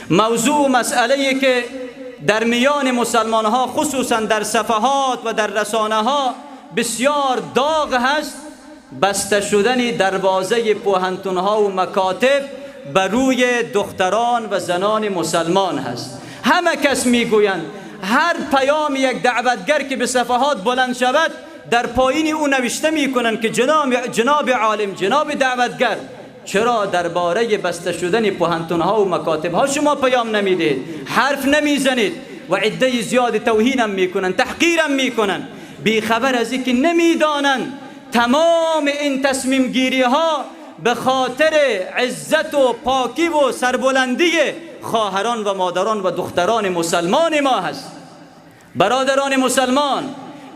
موضوع مسئله که در میان مسلمان ها خصوصا در صفحات و در رسانه ها بسیار داغ هست، بسته شدن دروازه پوهنتون ها و مکاتب بر روی دختران و زنان مسلمان هست. همه کس میگویند هر پیام یک دعوتگر که به صفحات بلند شود در پایین او نوشته میکنند که جناب عالم، جناب دعوتگر، چرا درباره بسته شدن پوهنتون ها و مکاتب ها شما پیام نمیدید، حرف نمیزنید و عده زیاد توهینم میکنن، تحقیرم میکنن، بیخبر از اینکه نمیدانند تمام این تصمیم گیری ها به خاطر عزت و پاکی و سربلندی خواهران و مادران و دختران مسلمان ما هست. برادران مسلمان،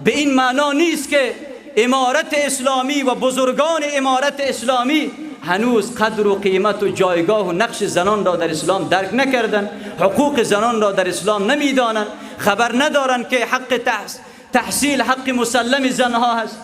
به این معنا نیست که امارت اسلامی و بزرگان امارت اسلامی هنوز قدر و قیمت و جایگاه و نقش زنان را در اسلام درک نکردن، حقوق زنان را در اسلام نمیدانند، خبر ندارند که حق تحصیل حق مسلم زنها هست،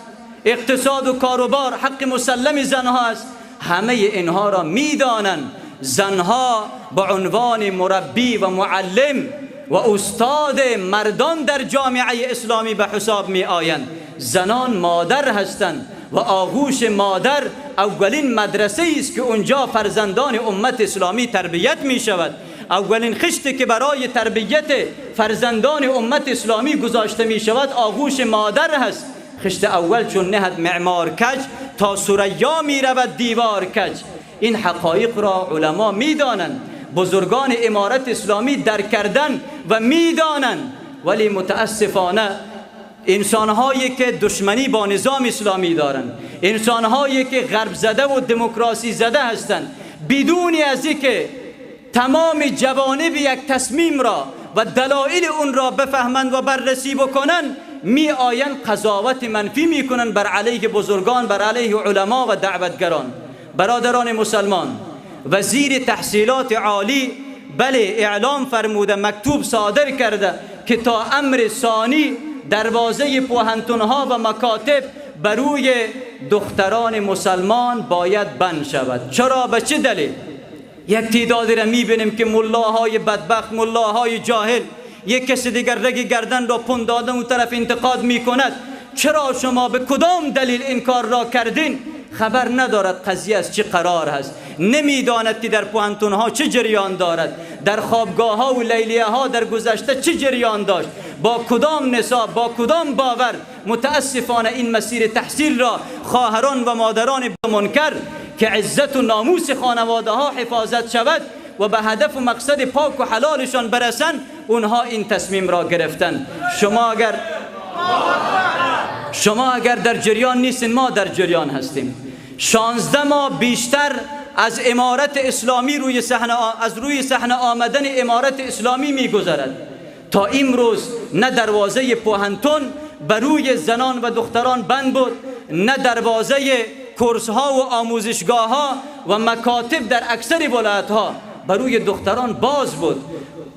اقتصاد و کاروبار حق مسلم زنها هست. همه اینها را میدانند. زنها به عنوان مربی و معلم و استاد مردان در جامعه اسلامی به حساب می آیند. زنان مادر هستند و آغوش مادر اولین مدرسه است که اونجا فرزندان امت اسلامی تربیت می شود. اولین خشتی که برای تربیت فرزندان امت اسلامی گذاشته می شود آغوش مادر هست. خشت اول چون نهد معمار کج، تا ثریا می رود دیوار کج. این حقایق را علما می دانند، بزرگان امارت اسلامی درک کردن و می دانند، ولی متاسفانه انسانهایی که دشمنی با نظام اسلامی دارند، انسانهایی که غرب زده و دموکراسی زده هستند، بدون از اینکه تمام جوانب یک تصمیم را و دلایل اون را بفهمند و بررسی بکنند، می آیند قضاوت منفی می کنند بر علیه بزرگان، بر علیه علما و دعوتگران. برادران مسلمان، وزیر تحصیلات عالی بله اعلام فرموده، مکتوب صادر کرده که تا امر ثانی دروازه پوهنتونها و مکاتب بر روی دختران مسلمان باید بند شود. چرا؟ به چه دلیل؟ یک تعدادی را میبینیم که ملاهای بدبخت، ملاهای جاهل، یک کسی دیگر رگ گردن را پند دادن اون طرف انتقاد میکند. چرا شما به کدام دلیل این کار را کردین؟ خبر ندارد قضیه از چه قرار هست، نمیداند که در پوهنتونها چه جریان دارد، در خوابگاه ها و لیلیه ها در گذشته چه جریان داشت، با کدام نصاب، با کدام باور. متاسفانه این مسیر تحصیل را خواهران و مادران منکر که عزت و ناموس خانواده ها حفاظت شود و به هدف و مقصد پاک و حلالشان برسند، اونها این تصمیم را گرفتن. شما اگر در جریان نیستین، ما در جریان هستیم. 16 ماه بیشتر از امارت اسلامی روی صحنه، از روی صحنه آمدن امارت اسلامی میگذرد. تا امروز نه دروازه پوهنتون بر روی زنان و دختران بند بود، نه دروازه کورس ها و آموزشگاه ها و مکاتب در اکثر ولایت ها بر روی دختران باز بود.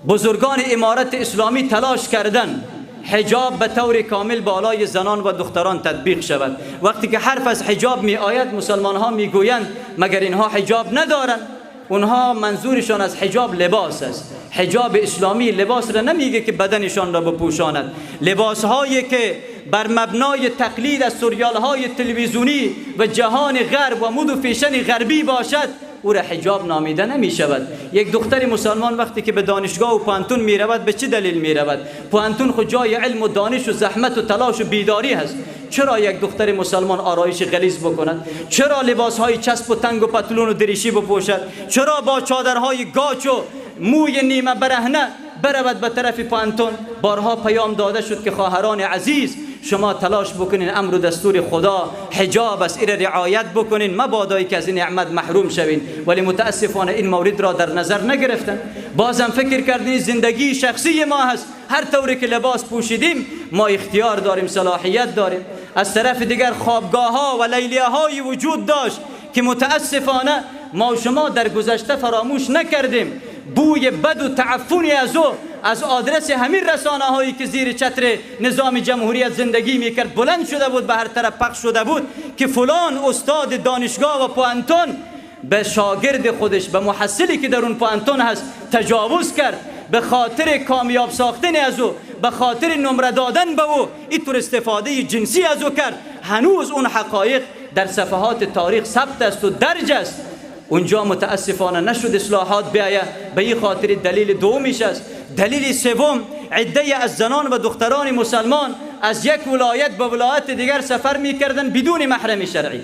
بزرگان امارت اسلامی تلاش کردند حجاب به طور کامل بالای زنان و دختران تطبیق شود. وقتی که حرف از حجاب می آید، مسلمان ها می گویند مگر اینها حجاب ندارند؟ اونها منظورشان از حجاب لباس است. حجاب اسلامی لباس را نمیگه که بدنشان را بپوشاند. لباس هایی که بر مبنای تقلید از سریال های تلویزیونی و جهان غرب و مد و فیشن غربی باشد، او را حجاب نامیده نمی شود. یک دختر مسلمان وقتی که به دانشگاه و پوهنتون می رود، به چه دلیل می رود؟ پوهنتون خود جای علم و دانش و زحمت و تلاش و بیداری هست. چرا یک دختر مسلمان آرایش غلیظ بکند؟ چرا لباس های چسب و تنگ و پتلون و دریشی بپوشد؟ چرا با چادرهای گاچ و موی نیمه برهنه برود به طرف پوهنتون؟ بارها پیام داده شد که خواهران عزیز، شما تلاش بکنین امر و دستور خدا حجاب است، این رعایت بکنین، مبادایی که از این نعمت محروم شوین. ولی متاسفانه این مورد را در نظر نگرفتن. بازم فکر کردین زندگی شخصی ما هست، هر طوری که لباس پوشیدیم ما اختیار داریم، صلاحیت داریم. از طرف دیگر خوابگاه ها و لیلیه های وجود داشت که متاسفانه ما و شما در گذشته فراموش نکردیم. بوی بد و تعفنی از او از آدرس همین رسانه هایی که زیر چتر نظام جمهوریت زندگی میکرد بلند شده بود، به هر طرف پخش شده بود که فلان استاد دانشگاه و پوهنتون به شاگرد خودش، به محصلی که در اون پوهنتون هست تجاوز کرد، به خاطر کامیاب ساختن از او، به خاطر نمره دادن به او، اینطور استفاده جنسی از او کرد. هنوز اون حقایق در صفحات تاریخ ثبت است و درج است. اونجا متاسفانه نشد اصلاحات بیاید، به این خاطر دلیل دومیش است. دلیل سوم، عده از زنان و دختران مسلمان از یک ولایت به ولایت دیگر سفر میکردن بدون محرم شرعی.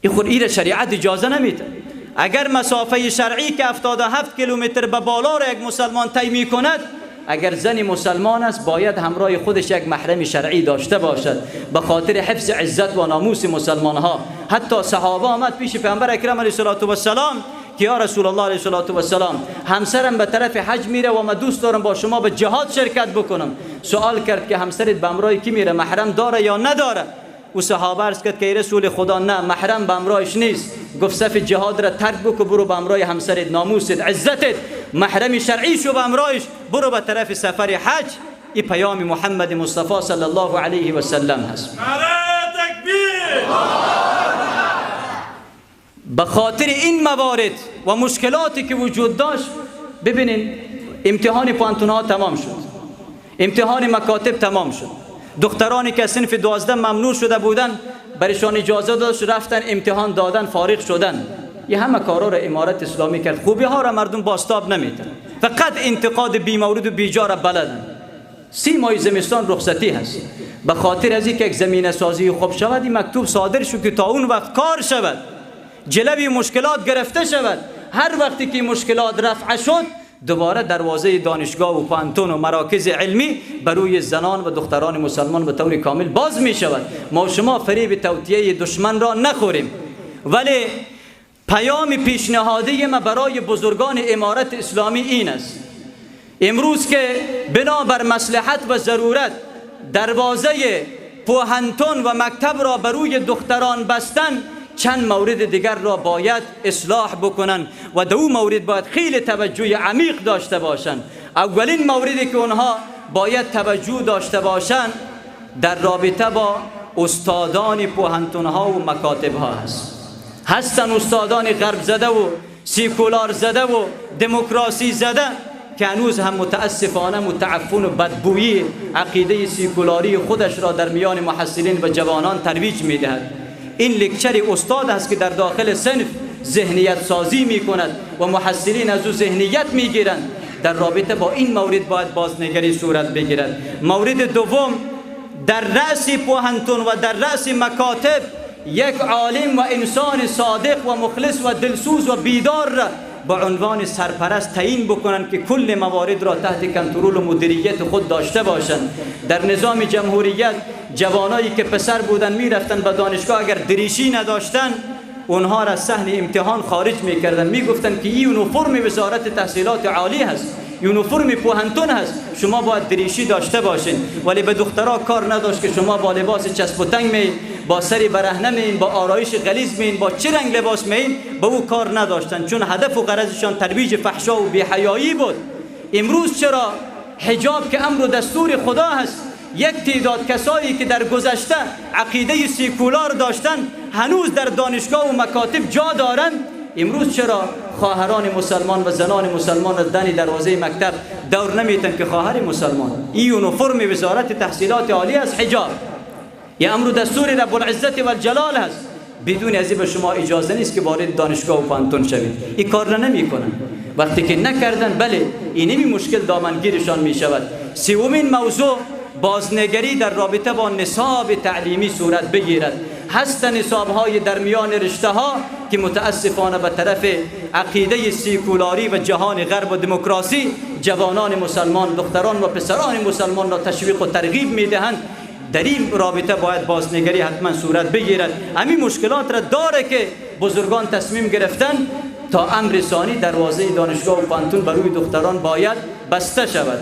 این خود ایره شریعت اجازه نمیده. اگر مسافه شرعی که 77 کیلومتر به بالا را یک مسلمان طی میکند، اگر زن مسلمان است باید همراه خودش یک محرم شرعی داشته باشد به خاطر حفظ عزت و ناموس مسلمان ها. حتی صحابه آمد پیش پیامبر اکرم علیه الصلاة والسلام که یا رسول الله علیه الصلاة والسلام، همسرم به طرف حج میره و من دوست دارم با شما به جهاد شرکت بکنم. سوال کرد که همسرت به همراه کی میره، محرم داره یا نداره؟ او صحابه عرض کرد که ای رسول خدا نه، محرم به همراهش نیست. گفت صف جهاد را ترک بکن، برو به همراه همسرت، ناموست، عزتت، محرم شرعی شو به همراهش، برو به طرف سفر حج. این پیام محمد مصطفی صلی الله علیه و سلم هست. به خاطر این موارد و مشکلاتی که وجود داشت، ببینین امتحان پوهنتون‌ها تمام شد، امتحان مکاتب تمام شد، دخترانی که صنف 12 ممنوع شده بودن برشان اجازه داشت رفتن امتحان دادن، فارغ شدن. یه همه کارا را امارت اسلامی کرد. خوبی ها را مردم بازتاب نمیتن، فقط انتقاد بی مورد و بیجا را بلدن. 30 ماه زمستان رخصتی هست، به خاطر از اینکه یک زمینه سازی خوب شود این مکتوب صادر شد که تا اون وقت کار شود، جلوی مشکلات گرفته شود. هر وقتی که مشکلات رفع شد، دوباره دروازه دانشگاه و پوهنتون و مراکز علمی بروی زنان و دختران مسلمان به طور کامل باز می شود. ما شما فریب توطئه دشمن را نخوریم. ولی پیام پیشنهادی ما برای بزرگان امارت اسلامی این است: امروز که بنابر مصلحت و ضرورت دروازه پوهنتون و مکتب را بروی دختران بستن، چند مورد دیگر را باید اصلاح بکنن و دو مورد باید خیلی توجه عمیق داشته باشند. اولین موردی که اونها باید توجه داشته باشند در رابطه با استادان پوهنتونها و مکاتبها هست. هستن استادان غرب زده و سیکولار زده و دموکراسی زده که هنوز هم متاسفانه متعفن و بدبویی عقیده سیکولاری خودش را در میان محصلین و جوانان ترویج میدهد. این lecture استاد است که در داخل صنف ذهنیت سازی می کند و محصلین از او ذهنیت می گیرند. در رابطه با این مورد باید بازنگری صورت بگیرد. مورد دوم، در رأس پوهنتون و در رأس مکاتب یک عالم و انسان صادق و مخلص و دلسوز و بیدار را به عنوان سرپرست تعیین بکنند که کل موارد را تحت کنترل و مدیریت خود داشته باشند. در نظام جمهوریت جوانایی که پسر بودن میرفتن به دانشگاه، اگر دریشی نداشتن اونها را صحن امتحان خارج میکردن، میگفتن که این یونیفرم وزارت تحصیلات عالی هست، یونیفرم پوهنتون هست، شما باید دریشی داشته باشین. ولی به دخترها کار نداشت که شما با لباس چسب و تنگ میین، با سری برهنه میین، با آرایش غلیظ میین، با چه رنگ لباس میین، به او کار نداشتن، چون هدف و غرضشان ترویج فحشا و بی‌حیایی بود. امروز چرا حجاب که امر و دستور خدا هست، یک تعداد کسایی که در گذشته عقیده سیکولار داشتن هنوز در دانشگاه و مکاتب جا دارند، امروز چرا خواهران مسلمان و زنان مسلمان از دن دروازه مکتب دور نمیتن که خواهر مسلمان این یونیفرم وزارت تحصیلات عالی از حجاب یا امر دستور رب العزت و الجلال هست، بدون از به شما اجازه نیست که وارد دانشگاه و پوهنتون شوید. این کار را نمیکنن. وقتی که نکردن، بله اینمی مشکل دامنگیرشان میشود. سومین موضوع، بازنگری در رابطه با نصاب تعلیمی صورت بگیرد. هست نصاب‌های در میان رشته ها که متاسفانه به طرف عقیده سیکولاری و جهان غرب و دموکراسی جوانان مسلمان، دختران و پسران مسلمان را تشویق و ترغیب میدهند. در این رابطه باید بازنگری حتما صورت بگیرد. همین مشکلات را داره که بزرگان تصمیم گرفتن تا امر ثانی دروازه دانشگاه و پوهنتون بر روی دختران باید بسته شود.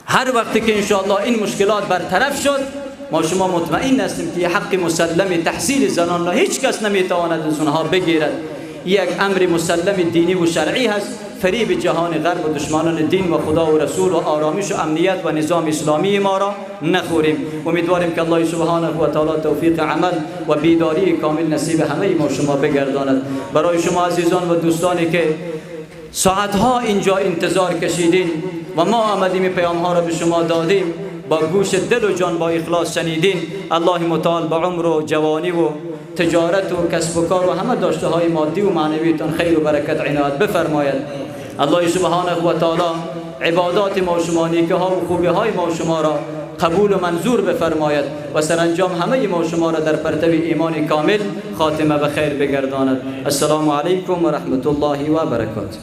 هر وقتی که انشاءالله این مشکلات برطرف شد، ما شما مطمئن هستیم که حق مسلم تحصیل زنان را هیچ کس نمیتواند از اونها بگیرد. یک امر مسلم دینی و شرعی هست. فریب جهان غرب و دشمنان دین و خدا و رسول و آرامش و امنیت و نظام اسلامی ما را نخوریم. امیدواریم که الله سبحانه و تعالی توفیق عمل و بیداری کامل نصیب همه ما شما بگرداند. برای شما عزیزان و دوستانی که ساعتها اینجا انتظار کشیدین و ما آمدیم پیام ها را به شما دادیم، با گوش دل و جان با اخلاص شنیدین، الله متعال با عمر و جوانی و تجارت و کسب و کار و همه داشته های مادی و معنویتان خیر و برکت عنایت بفرماید. الله سبحانه و تعالی عبادات ما و شما، نیکی ها و خوبی های ما و شما را قبول و منظور بفرماید و سرانجام همه ما و شما را در پرتو ایمان کامل خاتمه به خیر بگرداند. السلام علیکم و رحمت الله و برکاته.